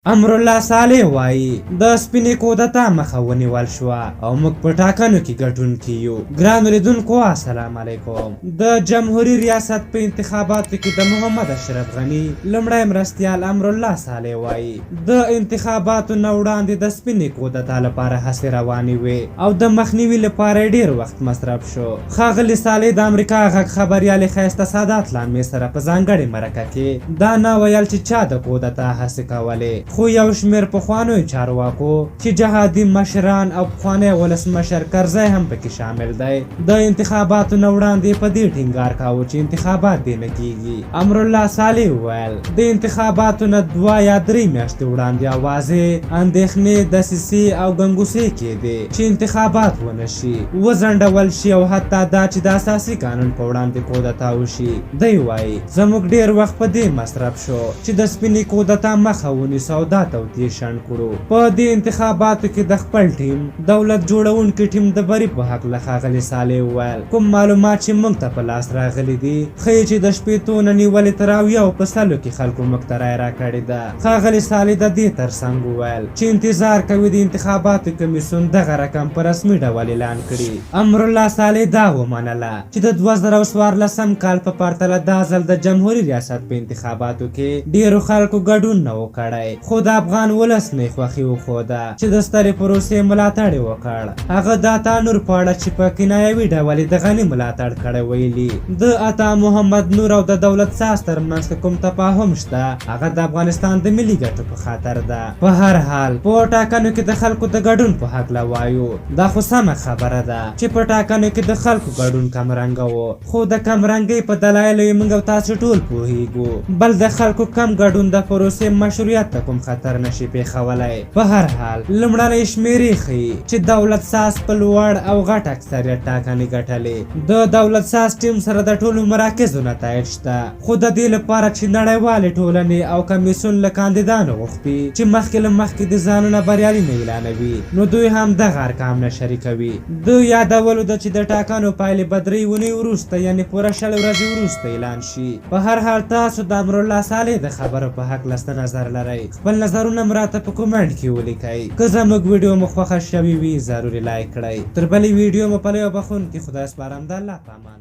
امرالله صالح وايي، د سپینې کودتا مخه ونیول شوه او موږ په ټاکنو کې ګټونکي یو. ګرانو لیدونکو السلام علیکم. د جمهوري ریاست په انتخاباتو کې د محمد اشرف غني لومړی مرستیال امرالله صالح وايي، د انتخاباتو نه وړاندې د سپینې کودتا لپاره هڅې روانې وې او د مخنیوي لپاره یې ډېر وخت مصرف شو. ښاغلي صالح د امریکا غږ خبریالې ښایسته سادات لامې سره په ځانګړې مرکه کې دا نه ویل چې چا د کودتا هڅې کولې، خو یو شمېر پخوانیو چارواکو چې جهادي مشران او پخوانی ولسمشر کرزی هم پکې شامل دی، د انتخاباتو نه وړاندې په دې ټینګار کاوه چې انتخابات دې نه کېږي. امرالله صالح وویل، د انتخاباتو نه 2 یا 3 میاشتې وړاندې اوازې، اندېښنې، دسیسې او ګنګوسې کېدې چې انتخابات ونه شي، وځنډول شي او حتی دا چې د اساسي قانون په وړاندې کودتا وشي. دی وايي، زموږ ډېر وخت په دې مصرف شو چې د سپینې کودتا مخه ونیسو او دا توطیې شنډ کړو. په دې انتخاباتو کې د خپل ټیم، دولت جوړونکي ټیم، د بري په هکله ښاغلي صالح وویل، کوم معلومات چې موږ ته په لاس راغلي دي، ښيي چې د 60 نه نیولې تر 70 په سلو کې خلکو موږ ته رایه راکړې ده. ښاغلي صالح د دې ترڅنګ وویل چې انتظار کوي د انتخاباتو کمیسیون دغه رقم په رسمي ډول اعلان کړي. امرالله صالح دا ومنله چې د 2014 کال په پرتله دا ځل د جمهوري ریاست په انتخاباتو کې ډېرو خلکو ګډون نه و کړی، خو د افغان ولس نه یې خوښي وښوده چې د سترې پروسې ملاتړ یې وکړ. هغه د عطا نور په اړه چې په کنایوي ډول یې د غني ملاتړ کړی ویلي، د عطا محمد نور او د دولت ساز ترمنځ که کوم تفاهم شته، هغه د افغانستان د ملي ګټو په خاطر ده. په هر حال، په ټاکنو کې د خلکو د ګډون په هکله وایو، دا خو سمه خبره ده چې په ټاکنو کې د خلکو ګډون کمرنګه و، خو د کمرنګۍ په دلایلو یې موږ او تاسو ټول پوهیږو. بل د خلکو کم ګډون د پروسې مشروعیت ته کوم خطر نشي پېښولی. په هر حال، لومړنۍ شمېرې ښيي چې دولت ساز په لوړ او غټ اکثریت ټاکنې ګټلې. د دولت ساز ټیم سره د ټولو مراکزو نتایج شته، خو د دې لپاره چې نړیوالې ټولنې او کمیسیون له کاندیدانو غوښتي چې مخکې له مخکې د ځانونه بریالي نه اعلانوي، نو دوی هم دغه ارقام نه شریکوي. د یادولو ده چې د ټاکنو پایلې به 3 اونۍ وروسته، یعنې پوره 20 ورځې وروسته اعلان شي. په هر حال، تاسو د امرالله صالح د خبرو په هکله څه نظر لرئ؟ خپل نظرونه مو راته په کومنټ کې ولیکئ. که زموږ ویډیو مو خوښه شوې وي، ضرور یې لایک کړئ. تر بلې ویډیو مو په لوی بخښونکي خدای سپارم، د الله په امان.